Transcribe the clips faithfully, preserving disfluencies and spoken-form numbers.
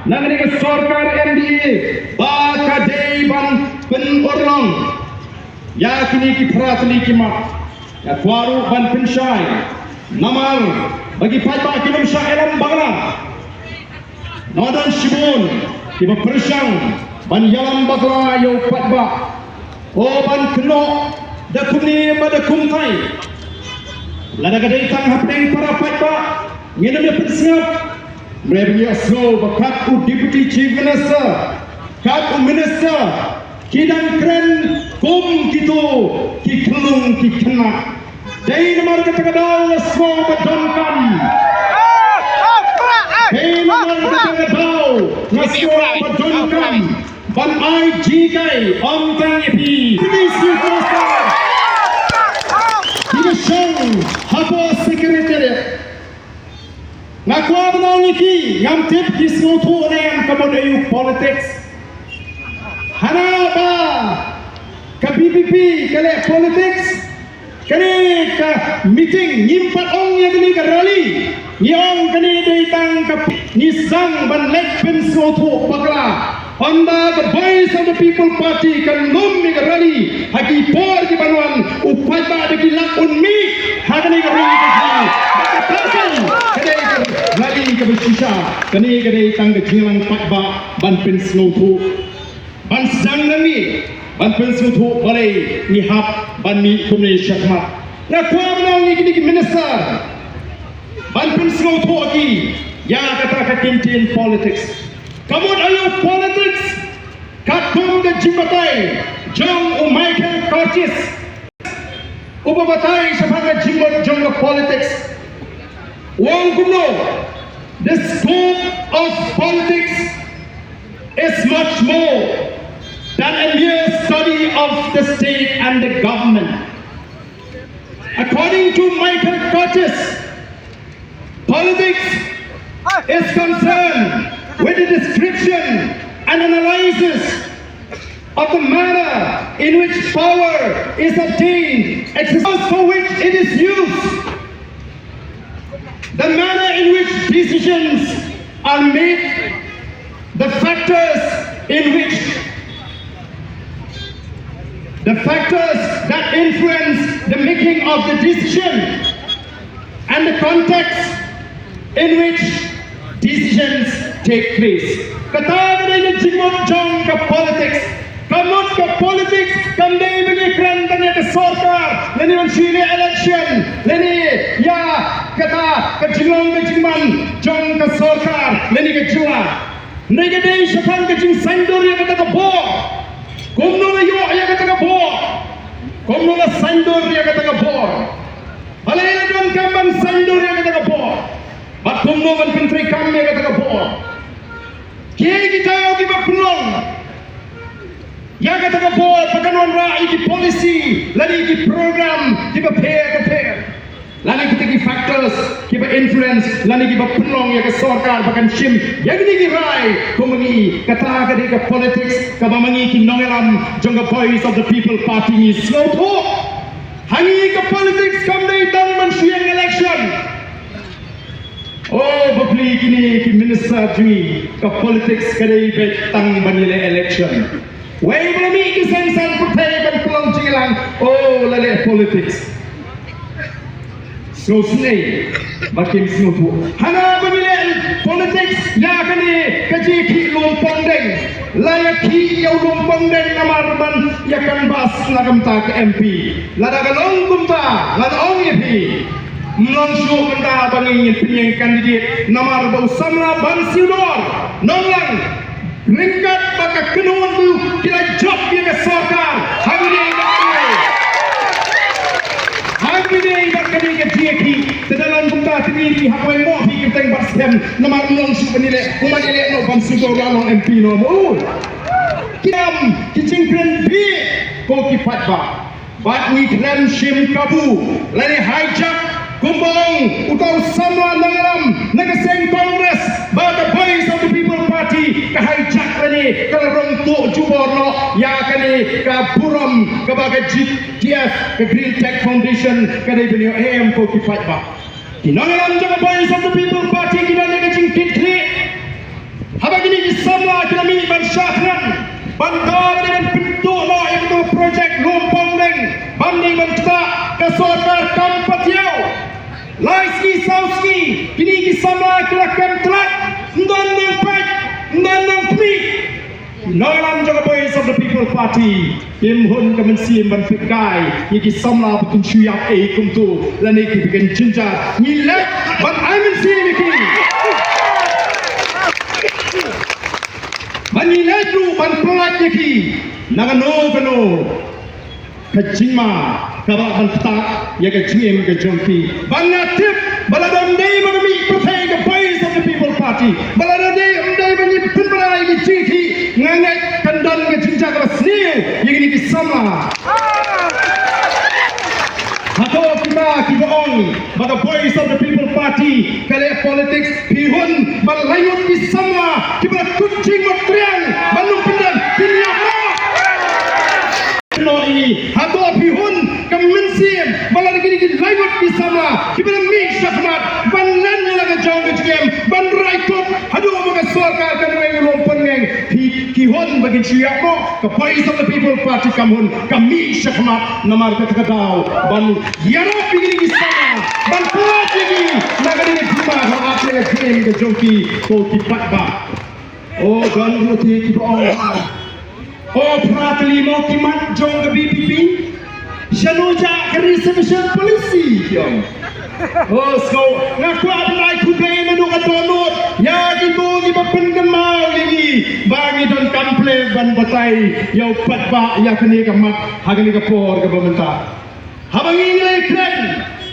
Na kane ka sorkar M D A ba ka dei ban pynurlong ïa kine ki phra tylli ki mat. Nga kwah ruh ban pynshai namar ba ki paidbah kim shym shah ïalam bakla. Nga don shibun kiba pyrshang ban ïalam bakla ïa u paidbah. O ban kynnoh da kumne bad da kumtai. Lada ka dei tang hapdeng para paidbah ngin ym ïa pynsngap. Hynrei ba ngi ïohsngew ba kat u Deputy Chief Minister, kat u Minister, ki dang kren kum kito ki khyllung ki khynnah. Dei namar kata ka daw nga sngew ba donkam. Dei namar kata ka daw nga sngew ba donkam ban ai jinghikai ym tang ïa phi. Phi ki sngewthuh, phi ki shong hapoh Secretariat. Nga kwah ban ong ïa ki, ngam tip ki sngewthuh ne em ka mut aïu politics. Hana ba ka V P P ka leh politics, kane ka meeting ngim pat ong ïa kane ka rally. Ngi ong kane dei tang ka, ngi sdang ban leit pynsngewthuh bakla. Ynda ka Voice of the People Party kan lum ïa ka rally ha ki por kiban wan, u paidbah da ki lak un mih ha kane ka ri ka jong ngi. Ba ka takan ka dei ka rally kaba shisha. Kane ka dei tang ka jingïalang paidbah ban pynsngewthuh. Ban sdang na ngi ban pynsngewthuh balei ngi hap ban mih kumne shakhmat. Nga kwah ban ong ïa kine ki minister ban pynsngewthuh ïa ki ïa kata ka kyntien politics. Ka mut aïu politics? Katkum ka jingbatai jong u Michael Curtis uba batai shaphang ka jingmut jong ka politics, u ong kumno, the scope of politics is much more than a mere study of the state and the government. According to Michael Curtis, politics is concerned with the description and analysis of the manner in which power is obtained, exercise for which it is used, the manner in which decisions are made, the factors in which the factors that influence the making of the decision and the context in which decisions take place. Kata ka dei ka jingmut jong ka politics. Ka mut ka politics kam dei ba ngi kren tang ïa ka sorkar lane ban shu ïaleh election lane ïa kata ka jinglong ka jingman jong ka sorkar lane ka jylla. Hynrei ka dei shaphang ka jingsaiñdur ïa kata ka bor. Kumno la ïoh ïa kata ka bor? Kumno la saiñdur ïa kata ka bor? Balei la donkam ban saiñdur ïa kata ka bor? Bad kumno ban pyntreikam ïa kata ka bor? Kiei kita kiba pynlong ïa kata ka bor ba kan wanrah ïa ki policy lane ïa ki program kiba pher ba pher? Lane kita ki factors kiba influence lane kiba pynlong ïa ka sorkar ba kan shim ïa kine ki rai kum ma ngi. Kata ka dei ka politics kaba ma ngi ki nongïalam jong ka Voice of the People Party ngi sngewthuh. Ha ngi ka politics kam dei tang ban shu ïeng election. O bapli kine ki minister jong ngi, ka politics ka dei beit tang ban ïaleh election. Wei ba la mih ki seng saiñ pyrthei ban pynlong jingïalang, o la leh politics. Sngewsih ba kim sngewthuh. Hana ba ngi leh politics ïa kane ka jingïakhih lum pongdeng. La ïakhih ïa u lum pongdeng namar ban ïa canvass na ka bynta ka M P. Lada ka long kumta, ngan ong ïa phi, ym long shuh mynta ba ngin pynïeng candidate namar ba u samla Ban Siewdor Nonglang, ryngkat bad ka kynhun ruh ki la jop ïa ka sorkar hangne bad hangne. Hangne bad kane ka jingïakhih. Te da long kumta te ngi, ngi hap weng mo phi kyrteng bad skhem namar ym long shuh ban ïaleh, kumba ïaleh noh Ban Siewdor la long M P noh mo. Ki dang ki jingkren bieit ko ki paidbah. Bad ngi khlem shim kabu lane hijack kumba ong uta u samla nongïalam na ka seng Congress ba ka Voice of the People Party ka hijack lane ka la rung tuh jubor noh ïa kane ka burom kaba ka G T F, ka Green Tech Foundation ka dei ban ïoh em ko ki paidbah. Ki nongïalam jong ka Voice of the People Party ki don ïa ka jingkitkhlieh. Haba kine Samla ki la mih ban shah thngan ban da ban pyntuh noh ïa ka projek Lumpong Deng ban dei ban ktah, ka sorkar kam pat ïaw. Lai sngi saw sngi kine ki samla ki la kem tlak, ym don nongpeit, ym don nongpynmih. Nongïalam jong ka Voice of the People Party kim hun ka mynsiem ban pynkai ïa ki samla ba kin shu ïap ei kumto lane ki ba kin jynjar. Ngi leit ban ai mynsiem ïa ki. Ba ngi leit ruh ban pyllait ïa ki na kano kano ka jingma kaba ban ktah ïa ka jingim ka jong ki. Ba nga tip ba lada ym dei ba ka mih pyrthei ka Voice of the People Party, ba lada ym dei ba ngi pynbna ïa ka jingkhih, nga ngeit kan don ka jingjia kaba sniew ïa kine ki samla. Hato kita kiba ong ba ka Voice of the People Party ka leh politics, phi hun ba la ngut ki samla kiba la kut jingmut triang ban ym pyndem, phin ïa noh? Noh ïa ngi. Hato phi hun ka mynsiem ba la kine ki la ngut ki samla kiba la mih shakhmat ban len ïa la ka jong ka jingim ban rai kut haduh ba ka sorkar kan weng ruh pynngeng, phi ki hun ba kin shu ïap noh? Ka Voice of the People Party kam hun, ka mih shakhmat namar kata ka daw ban ïarap ïa kine ki samla, ban pynlait ïa ki na kane ka jingma ba ap ïa ka jingim ka jong ki, ko ki paidbah. O don ruh te kiba ong, o phra tylli mo ki mat jong ka V P P. Shano jia ka reservation policy ki ong. O, so nga kwah ban ai khublei naduh ka dohnud ïa kito kiba pynkynmaw ïa ngi ba ngi donkam pynlong ban batai ïa u paidbah ïa kane ka mat ha kane ka por kaba mynta. Haba ngi leit kren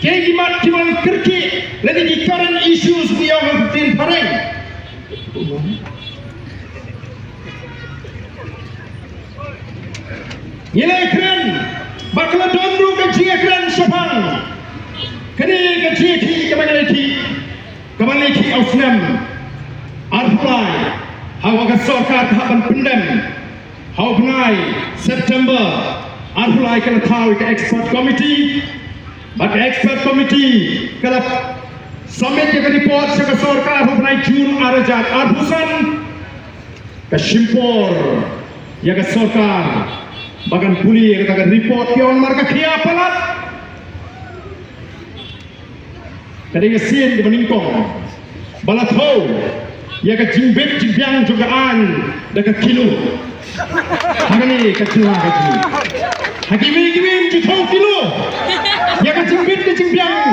ki, ki mat kiba kyrkieh lane ki current issues ki ong ha ka ktien phareng. Ngi leit kren ba ka la don ruh ka jingkren shaphang kane ka jingkhih kaba ngi leit khih, kaba ngi leit khih ha u snem arphew lai, haba ka sorkar ka hap ban pyndem ha u bnai September arphew lai, ka la thaw ïa ka expert committee. Bad ka expert committee ka la submit ïa ka report sha ka sorkar ha u bnai June ar hajar arphew san. Ka shim por ïa ka sorkar ba kan pule ïa kata ka report, ki ong namar ka khia palat. Ka dei ka sien kaba nyngkong ba la thew ïa ka jingbit jingbiang jong ka aiñ da ka kilo. Ha kane ka jylla ka jong ngi, ha kiwei kiwei ym ju thew kilo ïa ka jingbit ka jingbiang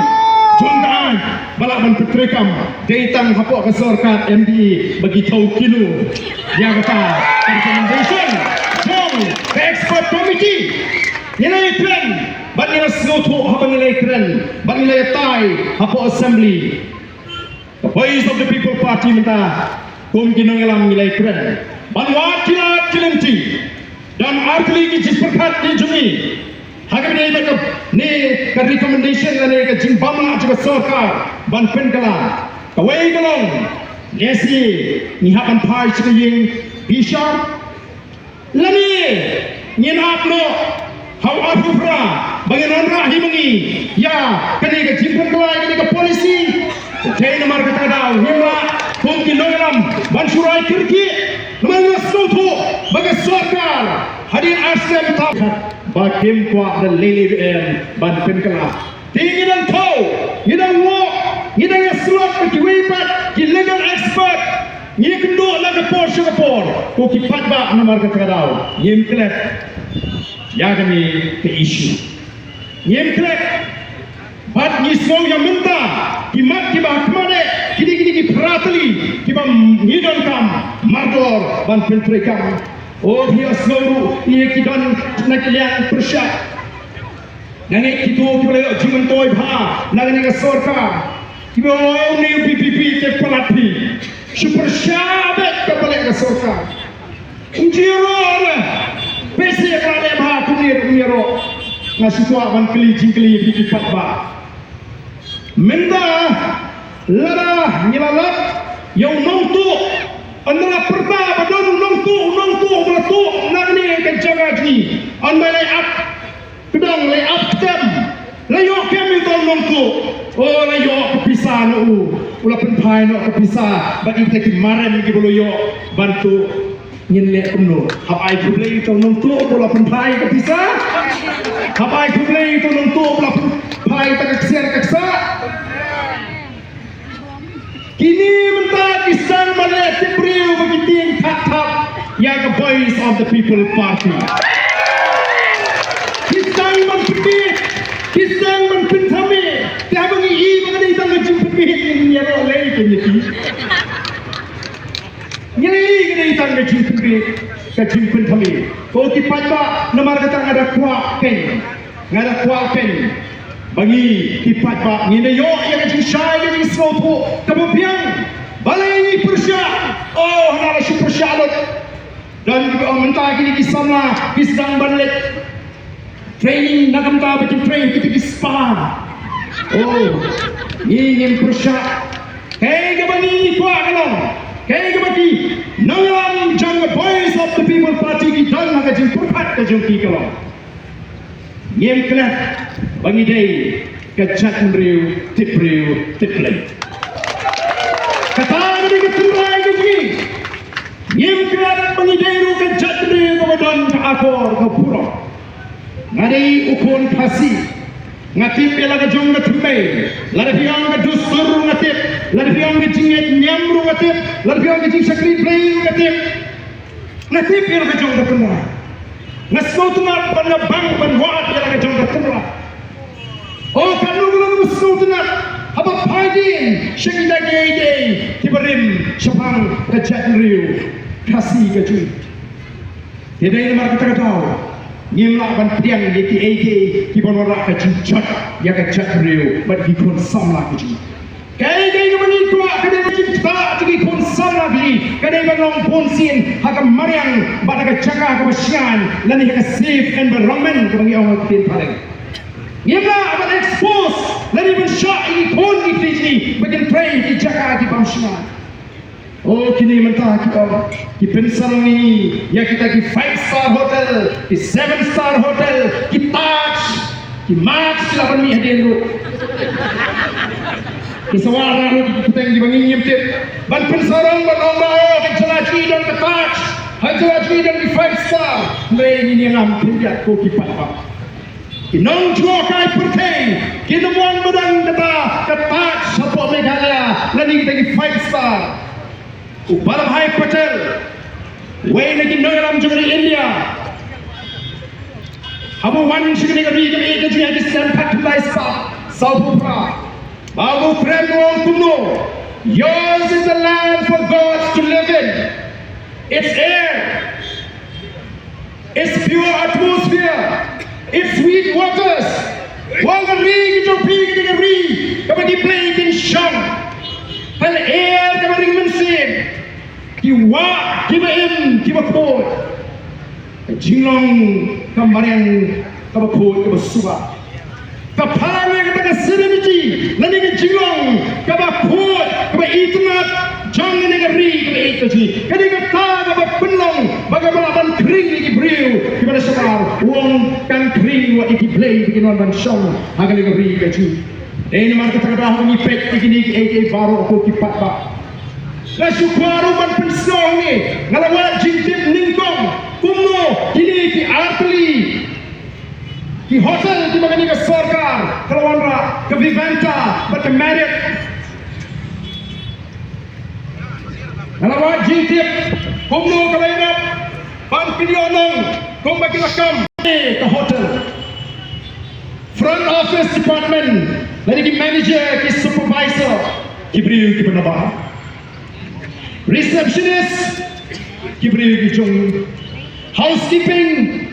jong ka aiñ ba lah ban pyntreikam. Dei tang hapoh ka sorkar M D A ba ki thew kilo ïa kata ka recommendation jong ka expert committee. Ngi la ïakren bad ngi la sngewthuh haba ngi la ïakren bad ngi la ïatai hapoh assembly. Ka Voice of the People Party mynta kum ki nongïalam ngi la ïakren ban wad ki lad ki lynti. Don ar tylli ki jingpyrkhat ki jong ngi ha kaba ïadei bad kane ka recommendation lane ka jingbam lah jong ka sorkar ban pynkylla. Kawei ka long, lehse ngi hap ban phai sha ka ïing bishar. Lane ngin ap noh ha u arphew phra ba ngin wanrah hi ma ngi ïa kane ka jingpynkylla ïa kane ka policy. Te namar kata ka daw ngim lah kum ki nongïalam ban shu rai kyrkieh namar nga sngewthuh ba ka sorkar hadien ar snem tang ba kim kwah da lei lei ba em ban pynkylla. Te ngi dang thew, ngi dang ngoh, ngi dang ïasyllok bad kiwei pat ki legal expert. Ngi kynduh na ka por sha ka por, ko ki paidbah, namar kata ka daw ngim klet ïa kane ka issue. Ngim klet. Bad ngi sngew ïa mynta ki mat kiba khmat eh, kine kine ki phra tylli kiba ngi donkam mardor ban pyntreikam. O, phi ïohsngew ruh ïa ki don na ki liang pyrshah. Nga ngeit kito kiba la ïoh jingmyntoi bha na kane ka sorkar kiba ong une u V P P te palat phi. Shu pyrshah beit kaba leh ka sorkar. Ym ju ïaroh re. Phi sa ïa ka leh bha kumne kumne ïaroh. Nga shu kwah ban kylli jingkylli ïa phi ki paidbah. Mynta lada ngi la lap ïa u nongtuh, ynda la pyrta ba don u nongtuh, u nongtuh ba la tuh na kane ka jaka jong ngi, ynda la ap kdang, la ap ktem, la ïoh kem ïa uta u nongtuh. O, la ïoh ka pisa. Ano u, u la pynphai noh ka pisa bad kita ki marem kiba la ïoh ban tuh. Ngin leh kumno? Hap ai khublei ïa uto u nongtuh ba la pynphai ka pisa? Hap ai khublei ïa uto u nongtuh ba la pynphai ka ksiar ka ksah? Kine mynta ki sdang ban leh tip briew ba ki tieng thap thap ïa ka Voice of the People Party. Ki sdang ban pynbeit, ki sdang ban pynthame. Te haba ngi i ba ka dei tang ka jingpynbeit, ngin ïa leh lei ka ngi ki. Ngi i ka dei tang ka jingpynbeit, ka jingpynthame. Ko ki paidbah, namar kata nga da kwah kein, nga da kwah kein ba ngi ki paidbah ngin da ïoh ïa ka jingshai, ka jingsngewthuh kaba biang. Balei ngi pyrshah? Oh, hana la shu pyrshah lut. Don kiba ong mynta kine ki samla ki sdang ban leit training na ka bynta ba kin train kita ki spah. Oh, ngi ngim pyrshah. Kaei kaba ngi kwah ka long, kaei kaba ki nongïalam jong ka Voice of the People Party ki don ha ka jingpyrkhat ka jong ki ka long, ngim klet ba ngi dei ka jaitbynriew tip briew tip Blei. Kata ka dei ka tynrai ka jong ngi. Ngim klet ba ngi dei ruh ka jaitbynriew kaba don ka akor ka burom. Nga dei u khun Khasi. Nga tip ïa la ka jong ka thymmei. Lada phi ong ka dustur ruh nga tip. Lada phi ong ka jingngeit niam ruh nga tip. Lada phi ong ka jingshakri Blei ruh nga tip. Nga tip ïa la ka jong ka thymmei. Nga sngewtynnat ban, nga bang ban wad ïa la ka jong ka thymmei. Oh, katno ka long ka sngewtynnat haba phai dien sha kita kiei kiei kiba rim shaphang ka jaitbynriew Khasi ka jong ngi. Te dei namar kata ka daw ngim lah ban pdiang ïa kiei kiei kiban wanrah ka jingjot ïa ka jaitbynriew bad ki khun samla ka jong ngi. Kaei kaei kaba ngi kwah ka dei ka jingktah jong ki khun samla ka jong ngi, ka dei ban long bunsien ha ka mariang bad ha ka jaka kaba shngaiñ lane ha ka safe environment kaba ngi ong ha ka ktien phareng. Ngim lah ban expose lane ban shah ïa ki khun ki kti jong ngi ba kin trei ha ki jaka ki bym shngaiñ. Oh, kine mynta ki ong ki pynsarong ïa kita ki five star hotel, ki seven star hotel, ki Taj, ki Marriott, ki la ban mih hadien ruh. Ki sa wanrah ruh ki kyrteng kiba ngi ngim tip ban pynsarong ban ong ba oh, ha jylla jong ngi don ka Taj, ha jylla jong ngi don ki five star. Hynrei ngin ïa ngam pynbiang ko ki paidbah. Ki nongjuh kai pyrthei kin ym wan ba don kata ka Taj hapoh Meghalaya lane kita ki five star. U Vallabhbhai Patel, uwei na ki nongïalam jong ka ri India, haba u wan sha kane ka ri kaba ïeit ka jong ngi ha ki snem khatkhyndai spah sawphew phra, ba u kren u ong kumno, "Yours is the land for gods to live in. Its air, its pure atmosphere, its sweet waters." Wan ka ri ka jong phi ka dei ka ri kaba ki blei kin shong. Ka lyer kaba ring mynsiem, ki wah kiba im kiba khuid, ka jinglong ka mariang kaba khuid kaba suba. Ka phalang ïa kata ka serenity lane ka jinglong kaba khuid kaba itynnad jong kane ka ri kaba ïeit ka jong ngi. Ka dei kata kaba pynlong ba ka lah ban khring ïa ki briew kiba na shabar. U ong kan khring wat ïa ki blei ba kin wan ban shong ha kane ka ri ka jong ngi. Dei namar kata ka daw ngi peit ïa kine kiei kiei baroh ko ki paidbah. Nga shu kwah ruh ban pynsngew ïa ngi, nga la wad jingtip nyngkong kumno kine ki artylli ki hotel kiba kane ka sorkar ka la wanrah, ka Vivanta bad ka Marriott. Nga la wad jingtip kumno ka la ïarap ban pynïoh nong kumba ki la kam ka hotel. Front office department, lane ki manager, ki supervisor, ki briew kiba nabar. Receptionist, ki briew ki jong ngi. Housekeeping,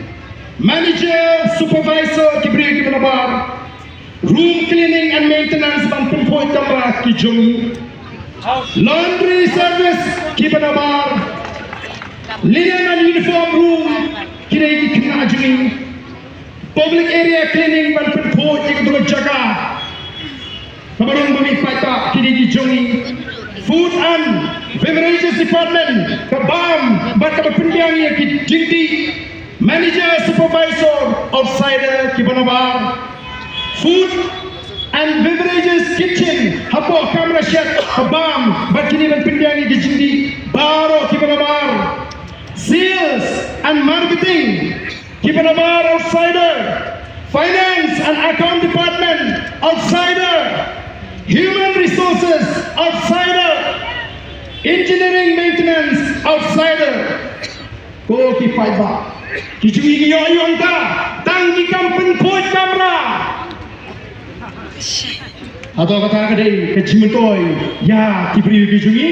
manager, supervisor, ki briew kiba nabar. Room cleaning and maintenance, ban pynpoi kamra, ki jong ngi. Laundry service, kiba nabar. Linen and uniform room, ki dei ki khynnah jong ngi. Public area cleaning, ban pynpoi ïa kata ka jaka kaba rung ba mih paidbah, ki dei ki jong ngi. Food and beverages department, ka bam bad kaba pynbiang ïa ki jingdih. Manager, supervisor of cider, kiba nabar. Food and Beverages Kitchen hapoh kamra shet, ka bam bad kine ban pyndiang ïa ki jingdih baroh kiba nabar. Sales and Marketing, kiba nabar, outsider. Finance and Account Department, outsider. Human Resources, outsider. Engineering Maintenance, outsider. Ko ki paidbah, ki jong ngi ki ïoh ïoh ta tang ki kam pynkhuid kamra. Hato kata ka dei ka jingmyntoi ïa ki briew ki jong ngi?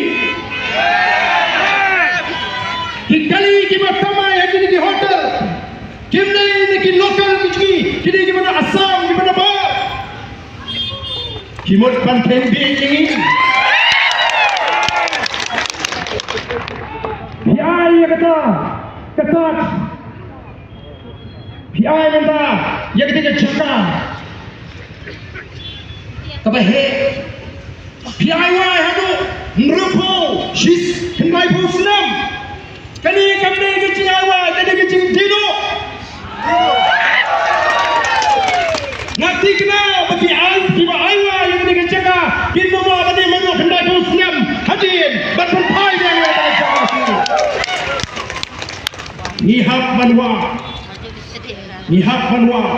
Ki kali kiba kamai ha kine ki hotel kim dei na ki local ki jong ngi, ki dei kiba na Assam, kiba na Bah. Ki mut ban kheiñ bieit ïa ngi. Phi ai ïa kata ka tat, phi ai mynta ïa kata ka jaka kaba heh. Phi ai wai haduh hynriewphew, shi, hynriewphew snem. Kane kam dei ka jingai wai, ka dei ka jingdih duh. Nga thikna ba ki ai, kiba ai wai ïa kane ka jaka kin ym lah ban im haduh hynriewphew snem hadien ban pynphai biang ïa kane ka jaka. Ngi hap ban wad, ngi hap ban wad.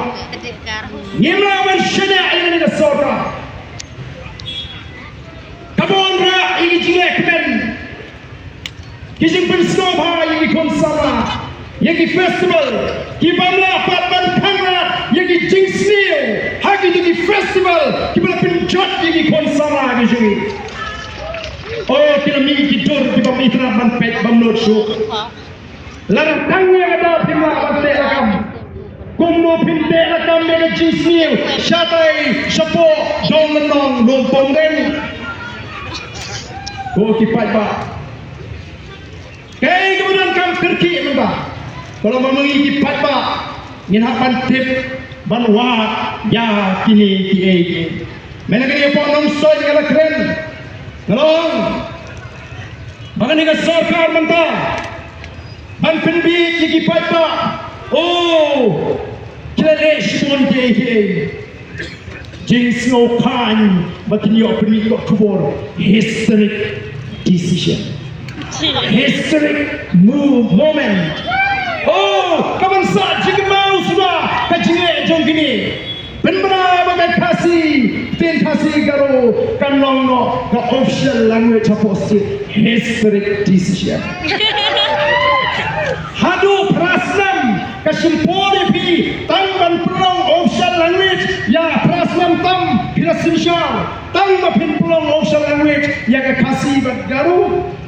Ngim lah ban shaniah ïa kane ka sorkar. Ka bun ruh ïa ki jingeh kmen, ki jingpynsngewbha ïa ki khun samla, ïa ki festival, ki bym lah pat ban khanglad ïa ki jingsniew ha kito ki festival kiba la pynjot ïa ki khun samla ki jong ngi. O, ki la mih ki dur ki bym itynnad ban peit bym nud shuh. Lada tang ïa kata phim lah ban teh lakam, kumno phin teh lakam ïa ka jingsniew shatai shapoh dong lynnong Lumpong Deng? Ko ki paidbah, kaei kaba donkam kyrkieh mynta? Ko lada ma ngi ki paidbah ngin hap ban tip ban wad ïa kine kiei kiei. Mynta kane hapoh Nongstoiñ nga la kren, nga la ong ba kane ka sorkar mynta ban pynbieit ïa ki paidbah. O, ki la leh shibun kiei kiei. Jingsngewkhlaiñ ba kin ïoh pynmih kot khubor. Historic decision. Historic move, moment. O, ka ban sah jingkynmaw suda ka jingeh jong kine. Pynbna ba ka Khasi, ktien Khasi Garo kan long noh ka official language hapoh state. Historic decision. Haduh phra snem ka shim por ïa phi tang ban pynlong official language, ïa phra snem tam phi la synshar tang ba phin pynlong official language ïa ka Khasi bad Garo.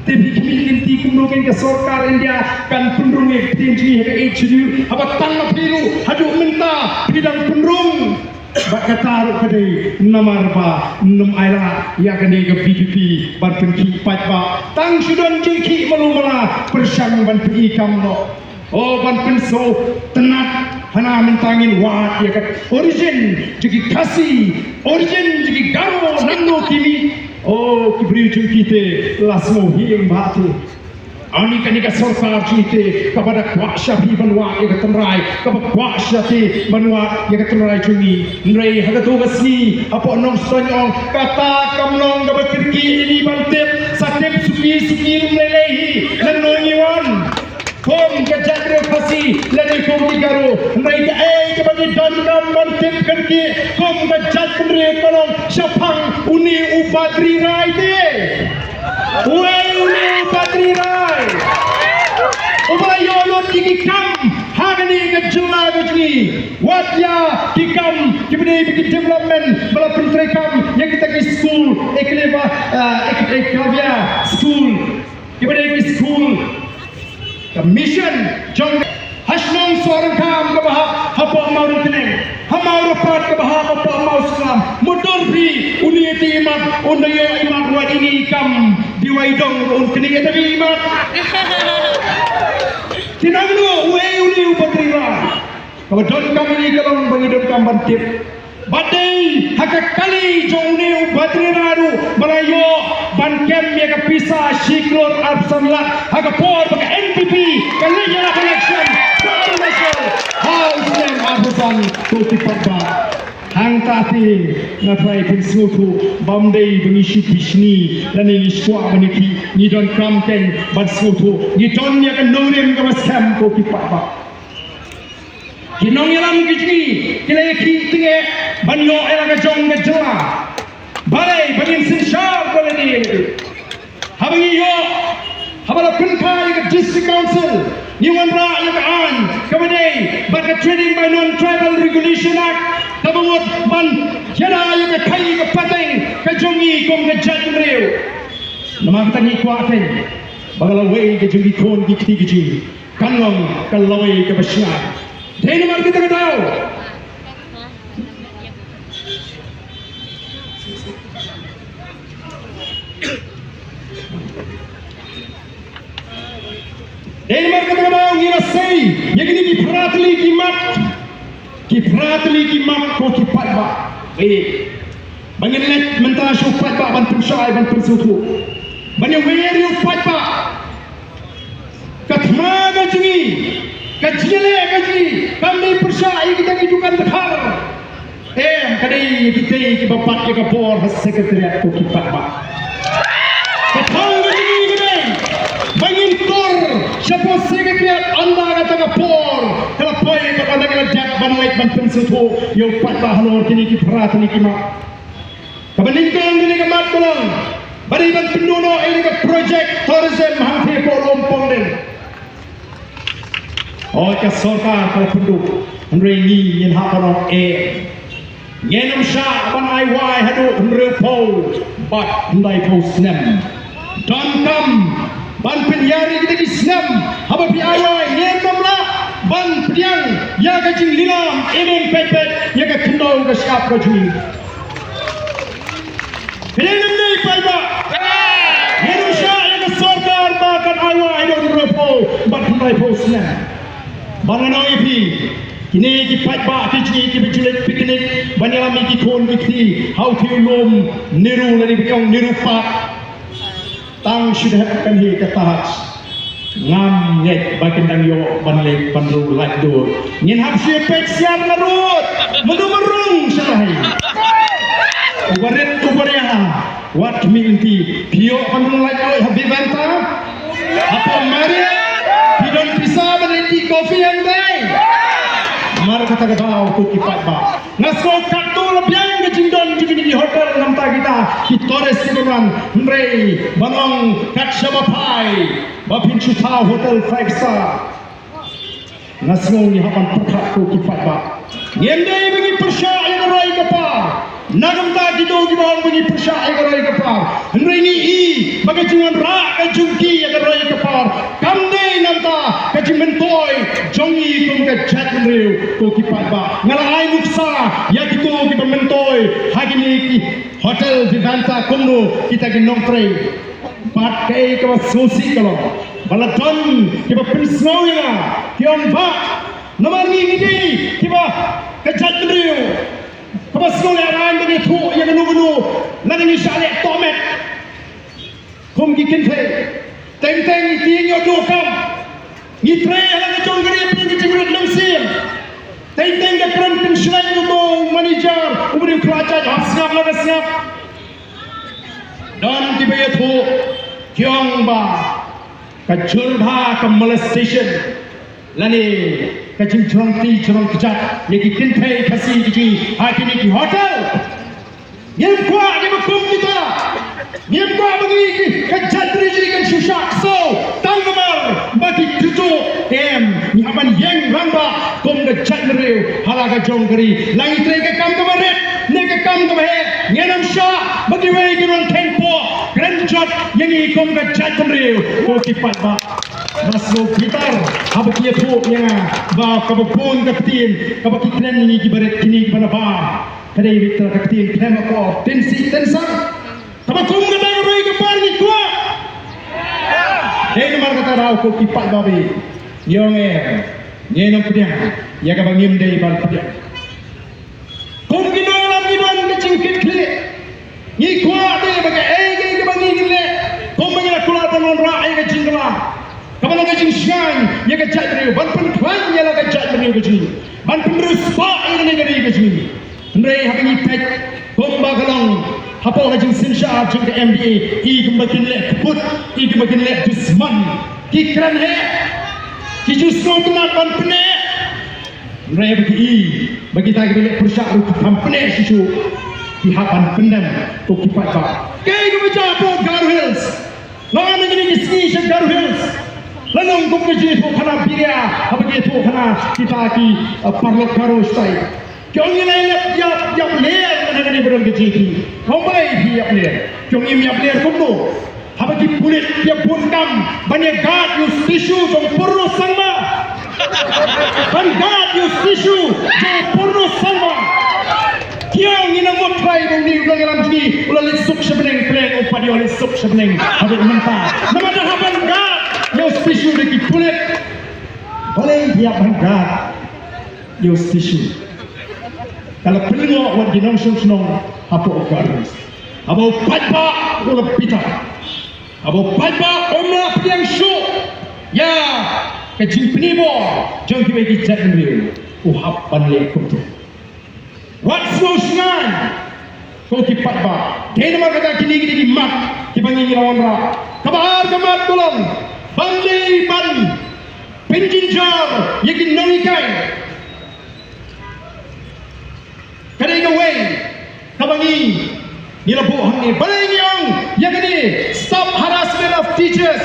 Te phi khmih lynti kumno kein ka sorkar India kan pynrung ïa ka ktien jong ngi ha ka eighth schedule, haba tang ma phi ruh haduh mynta phi dang pynrung. Bad kata ruh ka dei namar ba ym ailad ïa kane ka V P P ban pynkhih paidbah. Tang shu don jingkhih malu mala pyrshang ban pyni kam noh. O, ban pynsngewtynnat hana mynta ngin wad ïa ka origin jong ki Khasi, origin jong ki Garo, naduh ki mih. O, ki briew jong ki te la sngewhing bha te. Ani kane ka sorkar jong ngi te kaba da kwah sha phi ban wad ïa ka tynrai, kaba kwah sha phi ban wad ïa ka tynrai jong ngi. Hynrei ha kato ka sngi hapoh Nongstoiñ ong kata kam long kaba kyrkieh ïa ngi ban tip, sa tip suki suki ym lei lei hi lano ngi wan. Kum ka jaitbynriew Khasi lane kum ki Garo, hynrei kaei kaba ngi donkam ban tip kyrkieh kum ka jaitbynriew ka long shaphang une u Badri Rai te. Uei une u Badri Rai uba la ïoh lut ïa ki kam ha kane ka jylla ka jong ngi? Wat ïa ki kam kiba dei ba ki development ba la pyntreikam ïa kita ki skul, Eklavya, eh, Ek-, Eklavya skul, kiba dei ki skul ka mission jong ha shnong Sohryngkham kaba hap hapoh Mawryngkneng, ha Mawryngkneng kaba hap hapoh Mawsynram. Mutdur phi, une te imat, un da ïoh imat wat ïa ngi kam, dei wai dong un kynning ïa ta imat. Te nangno, uei une u Badri Rai? Kaba donkam ïa ngi ka long ba ngi donkam ban tip. Ba dei ha ka kali jong une u Badri Rai ruh ba la ïoh ban kem ïa ka pisa shi klur arphew san lak ha ka por ba ka N P P ka leit ïalap election. Congratulations ha u snem arphew san, to ki paidbah. Hangta te nga trai pynsngewthuh ba ym dei ba ngi shu bishni lane ngi shu kwah ban ïakhih, ngi donkam kein ban sngewthuh, ngi don ïa ka nongrim kaba skhem ko ki paidbah. Ki nongïalam ki jong ngi ki la ïakhih tyngeh ban ïoh ïa la ka jong ka jylla. Balei ba ngin synshar ko lane lane? Haba ngi ïoh, haba la pynphai ïa ka District Council, ngi wanrah ïa ka aiñ kaba dei bad ka Trading by Non-Tribal Regulation Act kaba mut ban ïada ïa ka khaii ka pateng ka jong ngi kum ka jaitbynriew. Namar kata ngi kwah kein ba ka lawei ka jong ki khun ki kti ki jong ngi kan long ka lawei kaba shngaiñ. Dei namar kata ka daw, dei namar kata ka daw ngi la sei ïa kine ki phra tylli ki mat, ki phra tylli ki mat ko ki paidbah. Eh, ba ngin leit mynta sha u paidbah ban pynshai ban pynsngewthuh, ban ïawer ïa u paidbah. Ka thma ka jong ngi, ka jingïaleh ka jong ngi kam dei pyrshah ïa kita ki dukan dkhar. Em, ka dei ïa kita kiba bat ïa ka bor ha Secretariat ko ki paidbah. Ka thong ka jong ngi ka dei ba ngin tur shapoh Secretariat ynda kata ka por ka la poi, bad ynda ka la dep ban leit ban pynsngewthuh ïa u paidbah halor kine ki phra tylli ki mat. Kaba nyngkong kane ka mat ka long ba dei ban pynduh noh ïa ka project tourism hangtei hapoh Lum Pongdeng. Hooid, ka sorkar ka la pynduh, hynrei ngi ngin hap ban ong eh. Ngin ym shah ban ai wai haduh hynriewphew bad hyndaiphew snem. Donkam ban pynïar ïa kita ki snem haba phi ai wai, ngin ym lah ban pdiang ïa ka jinglilam, im im peit peit ïa ka khyndew ka shyiap ka jong ngi. Phi dei ne ym dei paidbah? Ngin ym shah ïa ka sorkar ba kan ai wai haduh hynriewphew bad hyndaiphew snem. Ba ngan ong ïa phi, kine ki paidbah ki jong ngi kiba ju leit picnic ban ïalam ïa ki khun ki kti ha u thiew lum Nehru lane ba ong Nehru Park. Tang shu dep kan hi ka Taj. Ngam ngeit ba kin dang ïoh ban leit ban rung laitluid. Ngin hap shu peit syiar na rud. Mano marung shalai. Uba rit uba riang. Wat khmih lynti. Phi ïoh ban rung laitluid ha Vivanta? Hapoh Marriott? Phi don pisa ban leit tea coffee hangtei? Namar kata ka daw ko ki paidbah. Nga sngew katto la biang ka jingdon jong kine ki hotel namar kita ki tourist kiba wan, hynrei ban ong kat shaba phai ba phin shu thaw hotel five star. Nga sngew ngi hap ban pyrkhat ko ki paidbah. Ngim dei ba ngi pyrshah ïa ka roi ka par. Na ka bynta kito kiba ong ba ngi pyrshah ïa ka roi ka par, hynrei ngi i ba ka jingwanrah ka jong ki ïa ka roi ka par kam dei na ka bynta ka jingmyntoi jong ngi kum ka jaitbynriew ko ki paidbah. Nga la ai nuksa ïa kito kiba myntoi ha kine ki hotel Vivanta kumno kita ki nongtrei. Bad kaei kaba sngewsih ka long ba la don kiba pynsngew ïa nga, ki ong ba namar ngi ngi dei kiba ka jaitbynriew kaba sngewlehraiñ ba ngi thuh ïa kano kano lada ngi shah leh tohmet kum ki kynthei. Teng teng ngi tieng ïoh duh kam, ngi trei ha la ka jong ka ri pyrshah ka jingrit mynsiem. Teng teng ka kren pynshlur uto u manager uba dei u khlajait hap sngap la ka sngap. Don kiba ïathuh ki ong ba ka jur bha ka molestation lane ka jingjrong kti jrong kjat ïa ki kynthei Khasi ki jong ngi ha kine ki hotel. Ngim kwah kiba kum kita. Ngim kwah ba ngi ki ka jaitbynriew jong ngi kan shu shah ksew tang namar ba ki kyntu. Em, ngi hap ban ïeng rangbah kum ka jaitbynriew ha la ka jong ka ri. La ngi trei ka kam kaba rit ne ka kam kaba heh, ngin ym shah ba kiwei ki rung theng poh kren jot ïa ngi kum ka jaitbynriew ko ki paidbah. Nga sngew bitar haba ki ïathuh ïa nga ba kaba bun ka ktien kaba ki kren ïa ngi kiba rit kine kiba nabar. Ka dei beit ka ktien khlem akor, tynsih tynsang. Kaba kum kata ka roi ka par ngi kwah. Dei namar kata daw ko ki paidbah, ngi ong em, ngin ym pdiang ïa kaba ngim dei ban pdiang. Kum ki nongïalam ngi don ka jingkitkhlieh. Ngi kwah te ba kaei kaei kaba ngi ngin leh, kumba ngi la kular ban wanrah ïa ka jingkylla, kaba long ka jingshngaiñ ïa ka jaitbynriew, ban pynkhlaiñ ïa la ka jaitbynriew ka jong ngi, ban pynriewspah ïa kane ka ri ka jong ngi. Hynrei haba ngi peit kumba ka long hapoh ka jingsynshar jong ka M D A, i kumba kin leh kput, i kumba kin leh dusmon, ki kren heh, ki ju sngewtynnat ban pyneh. Hynrei ba ki i ba kita kiba leh pyrshah ruh ki kham pyneh shisha, ki hap ban pyndem ko ki paidbah. Kaei kaba jia hapoh Garo Hills? Nga wan ha kine ki sngi sha Garo Hills, la long kum ka jingïathuhkhana biria haba ki ïathuhkhana kita ki, uh, paralok Garo shatai. Ki ong ngi la ïap, ïap, ïap ler na kane ba don ka jingïathuh. Nga ong balei phi ïap ler? Ki ong ngim ïap ler kumno? Haba ki pulit ki ïa bun kam ban ïa guard ïa u statue jong Purno Sangma. Ban guard ïa u statue jong Purno Sangma. Ki ong ngi nang mut trai ba une u nongïalam jong ngi u la leit suk sha bneng, pyrshah u pat ïoh leit suk sha bneng haduh mynta. Namar da hap ban guard ïa u statue da ki pulit. Balei ïa ban guard ïa u statue? Ka la pynlyngngoh wat ki nongshong shnong hapoh Garo Hills. Haba u paidbah u la bitar, haba u paidbah um lah pdiang shuh ïa ka jingpynbor jong kiwei ki jaitbynriew, u hap ban leh kumto. Wat sngew shngaiñ ko ki paidbah. Dei namar kata kine ki dei ki mat kiba ngi ngi la wanrah. Kaba ar ka mat ka long ban dei ban pynjynjar ïa ki nonghikai. Ka dei kawei kaba ngi ngi la buh hangne. Balei ngi ong ïa kane, stop harassment of teachers?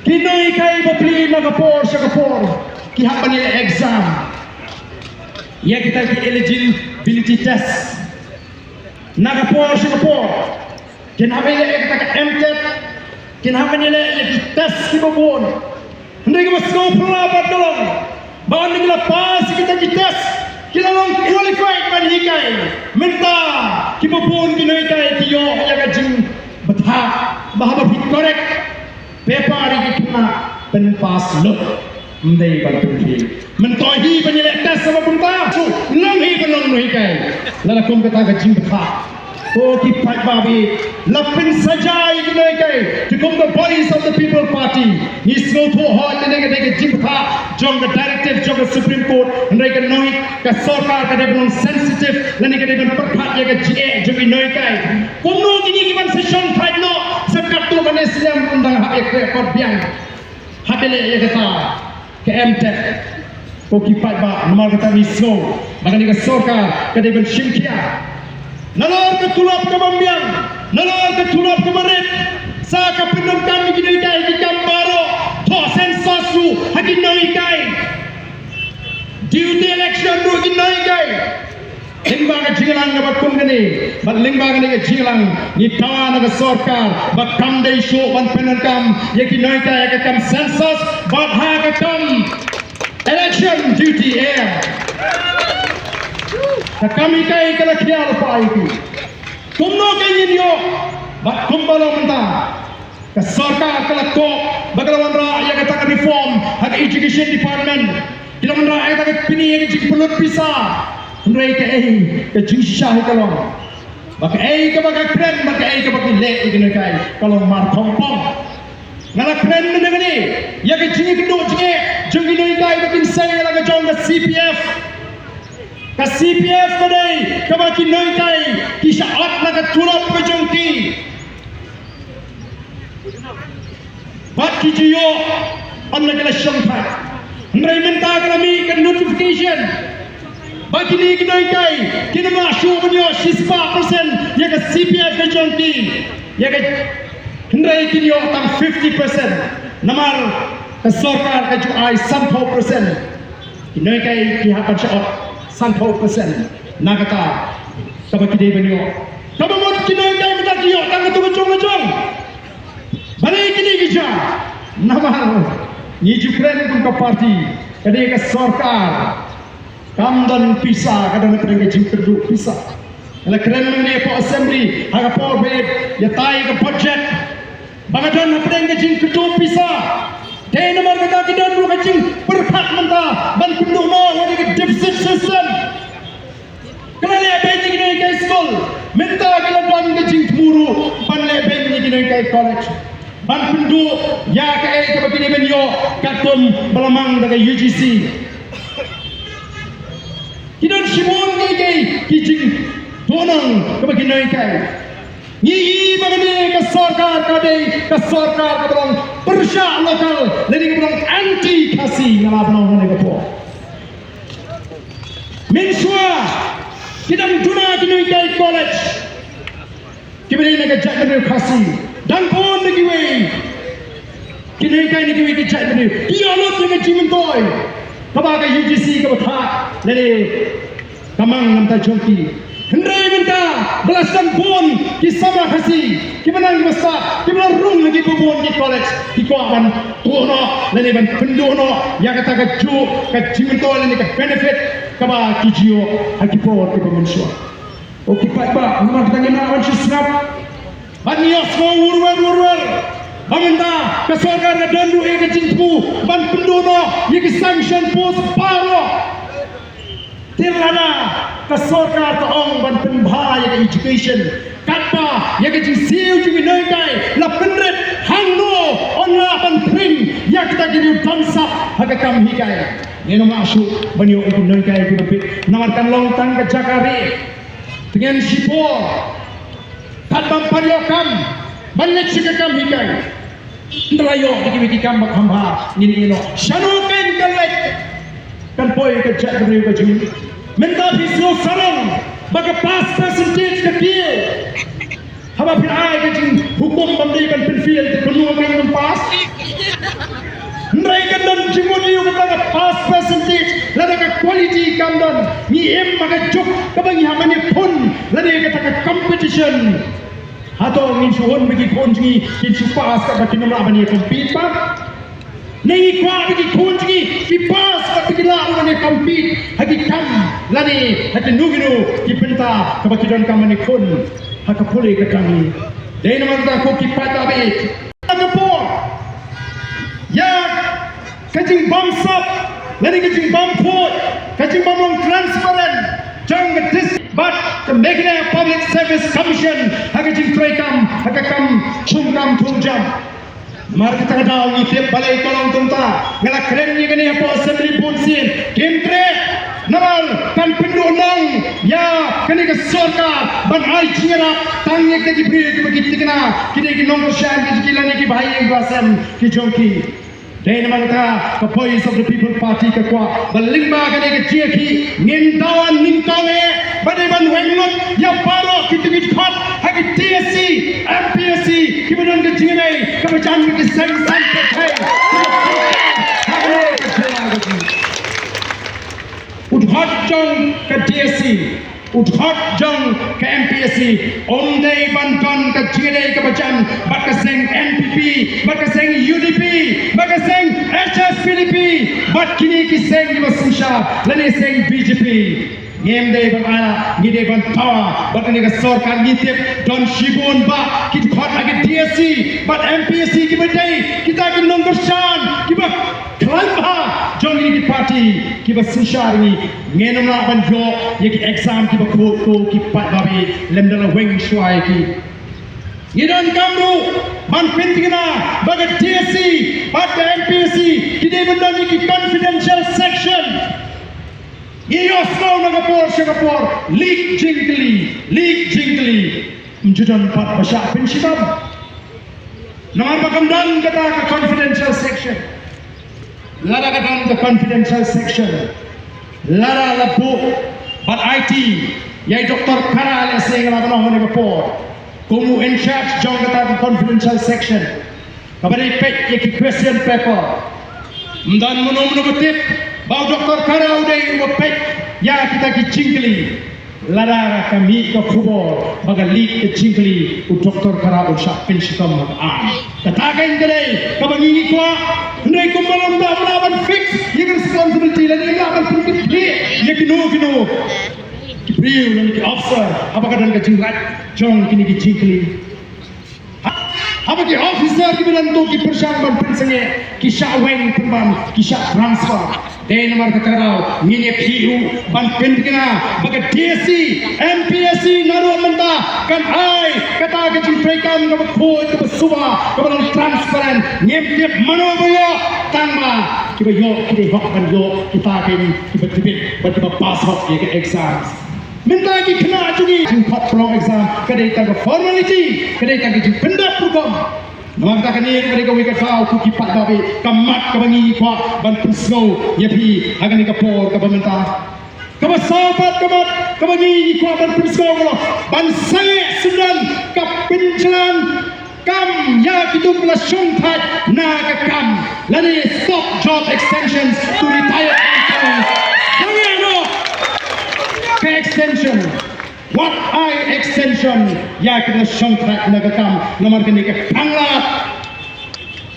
Ki nonghikai bapli na ka por sha ka por ki hap ban ïaleh exam ïa kita ki eligibility test na ka por sha ka por. Kin hap ban ïaleh ïa kita ka M TET, kin hap ban ïaleh ïa ki test kiba bun. Hynrei kaba sngewphylla pat ka long ba ynda ki la pass ïa kita ki test, ki la long qualified ban hikai. Mynta kiba bun ki nonghikai ki ïoh ïa ka jingbthah ba haba phi correct paper ïa ki khynnah pynpass lut. Ym dei ban pynkhih. Mynta hi ban ïaleh test haba kumta, shu long hi ban long nonghikai. Lada kum kata ka jingbthah. Ko ki paidbah, la pynsaja ïa ki nonghikai. Te kum ka Voice of the People Party, ngi sngewthuh hooid lane ka dei ka jingbthah jong ka directive jong ka Supreme Court, hynrei ka nonghikai, ka sorkar ka dei ban long sensitive lane ka dei ban pyrkhat ïa ka jingeh jong ki nonghikai. Kumno kine ki ban sa shongthait noh sa katto katne snem, ym dang hap ïakhreh kot biang. Hap ïaleh ïa kata ka M TET. Ko ki paidbah, namar kata ngi sngew ba kane ka sorkar ka dei ban shim khia. Nalor ka tulop kaba biang, nalor ka tulop kaba rit, sa ka pyndonkam ïa ki nonghikai ha ki kam baroh. Thoh census ruh ha ki nonghikai. Duty election ruh ha ki nonghikai. Lyngba ka jingïalang kaba kum kane bad lyngba kane ka jingïalang, ngi dawa na ka sorkar ba kam dei shuh ban pyndonkam ïa ki nonghikai ha ka kam census bad ha ka kam election duty, eh. Ka kam hikai ka la khia lypa ïa ki. Kumno ka ngin ïoh? Bad kumba long mynta, ka sorkar ka la koh ba ka la wanrah ïa kata ka reform ha ka education department. Ki la wanrah ïa kata ka pyni ïa ka jingpynlut pisa. Hynrei kaei ka jingshisha hi ka long ba kaei kaba ka kren bad kaei kaba ki leh ïa ki nonghikai ka long mar khongpong. Nga la kren mynne mynne ïa ka jingïakynduh jingeh jong ki nonghikai ba kin seng ïa la ka jong ka C P F. Ka C P F ka dei kaba ki nonghikai ki shah ot na ka tulop ka jong ki. Bad ki ju ïoh ynda ki la shongthait. Hynrei mynta ka la mih ka notification ba kine ki nonghikai kin ym lah shuh ban ïoh shispah percent ïa ka C P F ka jong ki. Ïa ka, hynrei kin ïoh tang fifty percent. Namar ka sorkar ka ju ai sanphew percent. Ki nonghikai ki hap ban shah ot sanphew percent na kata kaba ki dei ban ïoh. Kaba mut ki nonghikai mynta ki ïoh tang katto katne jong. Balei kine ki jia? Namar ngi ju kren kum ka party, ka dei ka sorkar kam don pisa, ka don hapdeng ka jingkyrduh pisa. Nga la kren mynne hapoh assembly ha ka por ba ïatai ka budget ba ka don hapdeng ka jingkyrduh pisa. Dei namar kata ki don ruh ka jingpyrkhat mynta ban pynduh noh ïa ka deficit system. Ka la leh beiñ ïa ki nonghikai skul, mynta ka la don ka jingthmu ruh ban leh beiñ ïa ki nonghikai college ban pynduh ïa kaei kaba ki dei ban ïoh katkum ba la mang da ka U G C. Ki don shibun kiei kiei ki jingduhnong kaba ki nonghikai. Ngi i ba kane ka sorkar ka dei ka sorkar kaba long pyrshah local lane kaba long anti Khasi, nga la ban ong ha kane ka por. Mynshuwa ki dang duna ki nonghikai college kiba dei na ka jaitbynriew Khasi, dang bun na kiwei ki nonghikai na kiwei ki jaitbynriew ki ïoh lut ïa ka jingmyntoi kaba ka U G C kaba thad lane ka mang na ka bynta jong ki. Hynrei mynta ba la sdang bun ki samla Khasi kiba nang kiba sah kiba la rung ha kiba bun ki college, ki kwah ban tuh noh lane ban pynduh noh ïa kata kajuh ka jingmyntoi lane ka benefit kaba ki ju ïoh ha ki por kiba mynshuwa. O ki paidbah, namar kata ngim lah ban shu sngap. Ban ïohsngew wurwer wurwer ba mynta ka sorkar ka don ruh ïa ka jingthmu ban pynduh noh ïa ki sanction post baroh. Te lada ka sorkar ka ong ban pynbha ïa ka education, katba ïa ka jingsiew jong ki nonghikai la pynrit, hangno yn lah ban pynrit ïa kita ki riew bamsap ha ka kam hikai? Ngin ym lah shuh ban ïoh ïa ki nonghikai kiba bit namar kan long tang ka jaka rieh. Tngen shipor kat bym pat ïoh kam ban leit sha ka kam hikai. Ynda la ïoh ïa kiwei ki kam ba kham bha ngin ïeh noh. Shano kein kan leit? Kan poi ka jaitbynriew ka jong ngi. Mynta phi sngew sarong ba ka pass percentage ka kiew. Haba phi ai ka jinghukum bym dei ban pynfail te kumno kein ban pass? Hynrei kan don jingmut ïa kata ka pass percentage lada ka quality kam don. Ngi im ha ka juk kaba ngi hap ban ïakhun lane kata ka competition. Hato ngin shu hun ba ki khun jong ngi kin shu pass katba kin ym lah ban ïa compete pat? Ne ngi kwah ba ki khun jong ngi ki pass katba kin lah ban ïa compete ha ki kam lane ha kino kino ki bynta kaba ki donkam ban ïakhun ha ka pule ka jong ngi. Dei namar kata ko ki paidbah, ka por ïa ka jingbamsap lane ka jingbampuh, ka jingbym long transparent jong ka dis-, bad ka Meghalaya Public Service Commission ha ka jingtrei kam ha ka kam chong kam thung jam. Namar kata ka daw ngi tip balei ka long kumta. Nga la kren ïa kane hapoh Assembly bun sien. Kim treh. Namar kan pynduh noh ïa kane ka sorkar ban ai jingïarap tang ïa kita ki briew kiba ki thikna, ki dei ki nongkyrshan ki jong ki lane ki bahaïing bahasem ki jong ki. Dei namar kata ka Voice of the People Party ka kwah ba lyngba kane ka jingïakhih ngin dawa nyngkong eh ba dei ban weng lut ïa baroh kito ki dkhot ha ki D S C, M P S C kiba don ka jingïadei kaba jan bad ki seng saiñ pyrthei. U dkhot jong ka D S C, u dkhot jong ka M P S C um dei ban don ka jingïadei kaba jan bad ka seng N P P, bad ka seng U D P, bad ka seng H S P D P, bad kine ki seng kiba synshar lane seng B J P. Ngim dei ban ailad, ngi dei ban dawa bad kane ka sorkar. Ngi tip don shibun bah ki dkhot ha ka D S C bad M P S C kiba dei kita ki nongkyrshan kiba khlaiñ bha jong kine ki party kiba synshar ngi. Ngin ym lah ban ïoh ïa ki exam kiba khuid ko ki paidbah, lymda la weng shuwa ïa ki. Ngi donkam ruh ban pynthikna ba ka D S C bad ka M P S C ki dei ban don ïa ki confidential section. Ngi ïohsngew na ka por sha ka por, leak jingkylli, leak jingkylli. Ym ju don pat ba shah pynshitom. Namar ba kam don kata ka confidential section. Lada ka don ka confidential section, lada la buh bad aiti ïa i Doktor Khara, lehse nga la ban ong ha kane ka por, kum u in charge jong kata ka confidential section, kaba dei peit ïa ki question paper. Ym don mano mano ba tip ba u Doktor Khara u dei uba peit ïa kita ki jingkylli. Lada ka mih ka khubor ba ka leak ka jingkylli, u Doktor Khara un shah pynshitom ha ka aiñ. Kata kein ka dei kaba ngi ngi kwah. Hynrei kumba long da, ym lah ban fix ïa ka responsibility lane ym lah ban pynkynthih ïa kino kino ki briew lane ki officer haba ka don ka jingrat jong kine ki jingkylli. Ha, ha Ki officer kiba don to ki pyrshang ban pynsangeh, ki shah weng pynban, ki shah transfer. Dei namar kata ka daw ngin ïa khih ruh ban pynthikna ba ka D C, M P S C naduh mynta kan ai kata ka jingtrei kam kaba khuid, kaba suba, kaba long transparent. Ngim tip mano ba ïoh, tang ba kiba ïoh ki dei hok ban ïoh, kita ki kiba tbit bad kiba pass hok ïa ka exam. Mynta ki khynnah jong ngi, jingkhot pynlong exam ka dei tang ka formality, ka dei tang ka jingpyndep rukom. Namar kata kane ruh ka dei kawei ka daw ko ki paidbah, ka mat kaba ngi kwah ban pynsngew ïa phi ha kane ka por kaba mynta. Kaba saw pat ka mat kaba ngi kwah ban pynsngew ka long ban sangeh syndon ka pynjlan kam ïa kito kiba la shongthait na ka kam, lane stop job extensions to retired employees. Sangeh noh ka extension. Wat ai extension ïa kito kiba la shongthait na ka kam, namar kane ka pynlait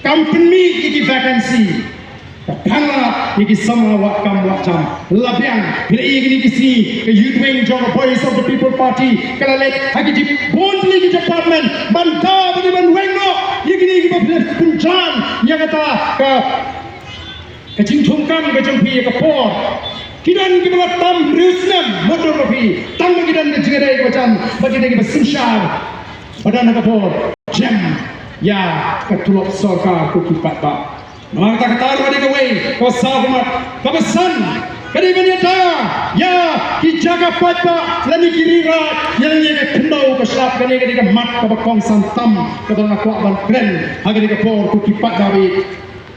kam pynmih ïa ki vacancy. Ka pynlait ïa ki samla wad kam wad jam. La biang, phi la ïohi kine ki sngi, ka Youth Wing jong ka Voice of the People Party ka la leit ha ki bun tylli ki department ban daw bad ban weng noh ïa kine kiba pynjlan ïa kata ka, ka jingthung kam ka jong phi ïa ka por. Ki don kiba la tam hynriew snem, mut ruh phi, tang ba ki don ka jingïadei kaba jan bad kita kiba synshar ba don ha ka por. Jem ïa ka tulop sorkar ko ki paidbah. Namar kata kata ruh ka dei kawei kaba saw ka mat. Kaba san ka dei ban ïada ïa ki jaka paidbah lane ki ri raid ïa lade, ka khyndew ka shlap. Kane ka dei ka mat kaba kongsan tam kaba nga kwah ban kren ha kane ka por ko ki paidbah.